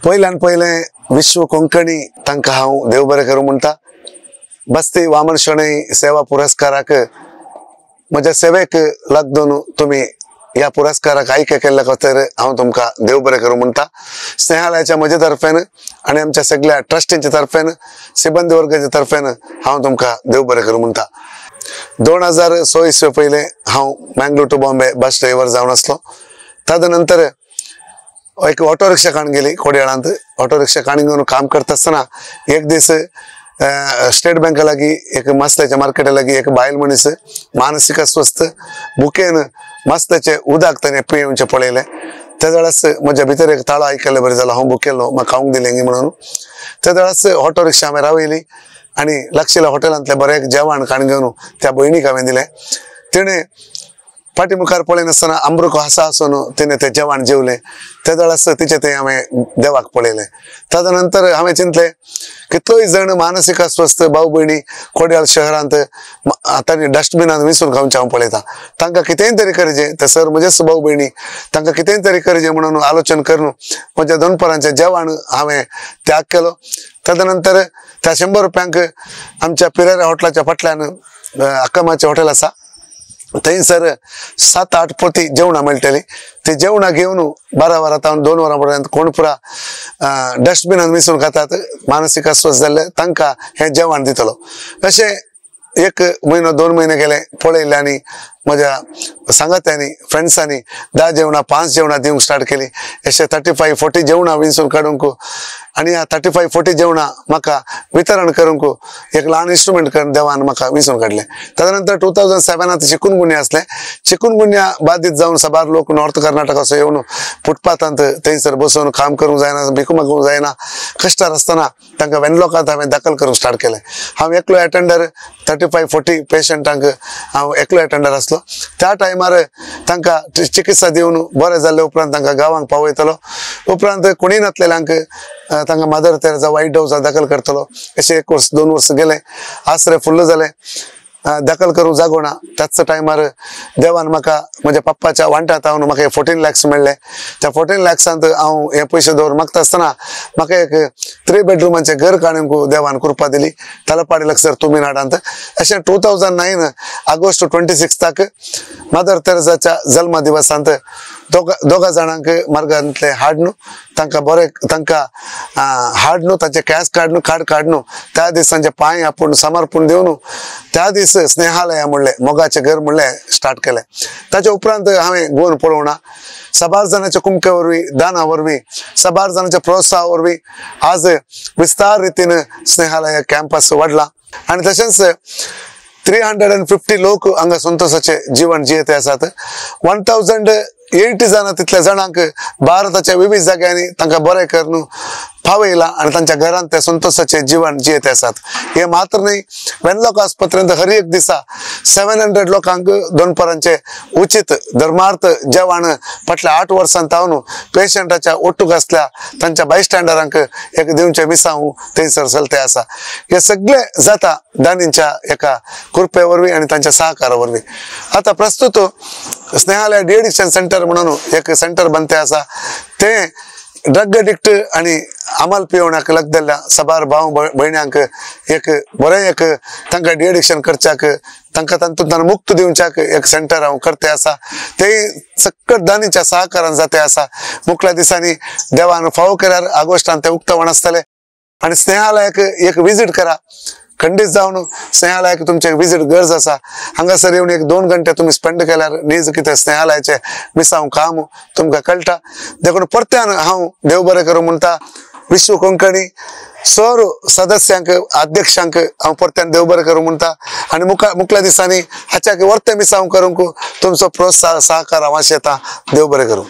पयल्यान पयलें विश्व कोंकणी तांकां हांव देव बरें करूं म्हणटा। बस्ती वामन शणै सेवा पुरस्काराक म्हज्या सेवेक लागून तुमी ह्या पुरस्काराक आयके केल्ल्या खातीर हांव तुमकां देव बरें करूं म्हणटा। स्नेहालयाच्या म्हज्या तर्फेन आनी आमच्या सगळ्या ट्रस्टींच्या तर्फेन, सिबंदी वर्गाच्या तर्फेन हांव तुमकां देव बरें करूं म्हणटा। 2006 इसवे पयलें हांव Mangalore to Bombay bus driver जावन आसलो। तदनंतर एक ऑटो रिक्षा काडून गेली कोडयाळांत। ऑटो रिक्षा काडून घेवन काम करता आसतना एक दीस स्टेट बँका लागीं एक मसल्याच्या मार्केटा लागीं एक बायल मनीस मानसीक अस्वस्थ बुकेन मसल्याचें उदक ताणें पियेवचें पळयलें। त्या वेळास म्हज्या भितर एक ताळो आयकल्ले बरें जालो, हांव बुकेलो म्हाका खावंक दिलें म्हणून। त्या वेळास ऑटो रिक्षा हांवें रावयली आनी लागशिल्ल्या हॉटेलांतलें बरें एक जेवण काडून घेवन त्या भयणीक हांवें दिलें। तिणें फाटी मुखार पळयनासतना आमरुको हासा आसून तिणें तें जेवण जेवलें। त्या वेळास तिचें तें हांवें देवाक पळयलें। तदनंतर हांवें चिंतलें कितलोय जण मानसीक अस्वस्थ भाव भयणी कोडयाळ शहरांत तांणी डस्टबिनांत विसरून खावचें हांव पळयता, तांकां कितेंय तरी करचें, ते सर म्हजेच भाव भयणी तांकां कितेंय तरी करचें म्हणून आलोचन करून म्हज्या दनपरांचें जेवण हांवें त्याग केलो। तदनंतर त्या 100 रुपयांक आमच्या पिरेरा हॉटेलाच्या फाटल्यान अक्कमाचें हॉटेल आसा, थंयसर 7-8 पोती जेवणां मेळटलीं। ती जेवणां घेवन 12 वरां तावन 2 वरां पर्यंत कोण पुरा डस्टबिनान मिसळून खातात, मानसीक अस्वस्थ जाल्ले तांकां हें जेवण दितलो। अशें 1 म्हयनो 2 म्हयने गेले पळयलें आनी म्हज्या सांगात्यांनी फ्रेंड्सांनी 10 जेवणां 5 जेवणां दिवंक स्टार्ट केली। अशें 35-40 जेवणां विंचून काडूंक आनी ह्या 35-40 जेवणां म्हाका वितरण करूंक एक ल्हान इन्स्ट्रुमेंट करून देवान म्हाका विंचून काडलें। तदनंतर 2007 चिकुनगुन्या आसलें। चिकुनगुन्या बादीत जावन साबार लोक नॉर्थ कर्नाटकाचो येवन फुटपाथांत थंयसर बसून काम करूंक जायना, भिकू मागूंक जायना, कश्टार आसतना तांकां वेनलॉकांत हांवें दाखल करूंक स्टार्ट केलें। हांव एकलो एटेंडर 35-40 पेशंटांक हांव एकलो एटेंडर आसलो। त्या टायमार तांकां चिकित्सा दिवन बरें जाल्ले उपरांत तांकां गांवांक पावयतलो, उपरांत कोणीय नासलेल्यांक तांकां मदर तेरेजा व्हायट हावसांत दाखल करतलो। अशें 1 वर्स 2 वर्स गेलें, आसरे फुल्ल जालें, दाखल करूंक जागो ना। त्याच टायमार देवान म्हाका म्हज्या पप्पाच्या वांट्यांत हांव म्हाका 14 लॅक्स मेळ्ळे। त्या 14 लॅक्सांत हांव हे पयशे दवरून मागता आसतना म्हाका एक 3 बेडरुमाचें घर काडूंक देवान कृपा दिली तलपाडी लागसर तुमिनाडांत। अशें 2009 ऑगस्ट 26 मदर तेरेजाच्या जल्म दिवसांत दोगा जाणांक मार्गांतले हाडून तांकां बरें तांकां हाडून तांचे कॅश काडून कार्ड काडून त्या दीस तांचे पांय आपूण समर्पण दिवन त्या दीस स्नेहालया म्हणलें मोगाचें घर म्हणलें स्टार्ट केलें। ताच्या उपरांत हांवें गोवन पळोवना साबार जाणांच्या कुमके वरवीं, दाना वरवीं, साबार जाणांच्या प्रोत्साहा वरवीं आज विस्तार रितीन स्नेहालय कॅम्पस वाडला आनी तशेंच 350 लोक हांगा संतोषाचे जीवन जियेते आसात। 1080 जाणां तितल्या जाणांक भारताच्या विविध जाग्यांनी तांकां बरें करून पावयलां आनी तांच्या घरांत ते संतोषाचे जीवन जियेते आसात। हें मात्र न्हय, वेनलॉक आस्पत्रेंत हर एक दिसा 700 लोकांक दनपरांचे उचित धर्मार्थ जेवण फाटल्या 8 वर्सां तावन पेशंटाच्या ओटूक आसल्या तांच्या बायस्टँडरांक एक दिवचें मिसांव थंयसर चलते आसा। हे सगळे जाता दानींच्या एका कृपे वरवीं आनी तांच्या सहकारा वरवीं। आतां प्रस्तुत स्नेहालय डी एडिक्शन सेंटर म्हणून एक सेंटर बनते आसा, ते ड्रग एडिक्ट आनी अमल पिवण्याक लागदिल्ल्या साबार भाव भयण्यांक एक बरें एक तांकां डी एडिक्शन करच्याक तांकां तातूंतल्यान मुक्त दिवच्याक एक सेंटर हांव करते आसा। तेय सक्कट दानीच्या सहकारान जाते आसा। मुखल्या दिसांनी देवान फावो केल्यार ऑगस्टान ते उक्तावण आसतलें आनी स्नेहालयाक एक विजीट करा। खंडीत जावन स्नेहालयाक तुमचें विजीट गरज आसा। हांगासर येवन 1-2 घंटे तुमी स्पेंड केल्यार नीज कितें स्नेहालयाचें मिसांव काम तुमकां कळटा। देखून परत्यान हांव देव बरें करूं म्हणटा। विश्व कोंकणी सर सदस्यांक अध्यक्षांक हांव परत्यान देव बरें करूं म्हणटा आनी मुखल्या दिसांनी हाच्या वर्ते मिसांव करूंक तुमचो प्रोत्साह सहकार हांव आशेता। देव बरें करूं।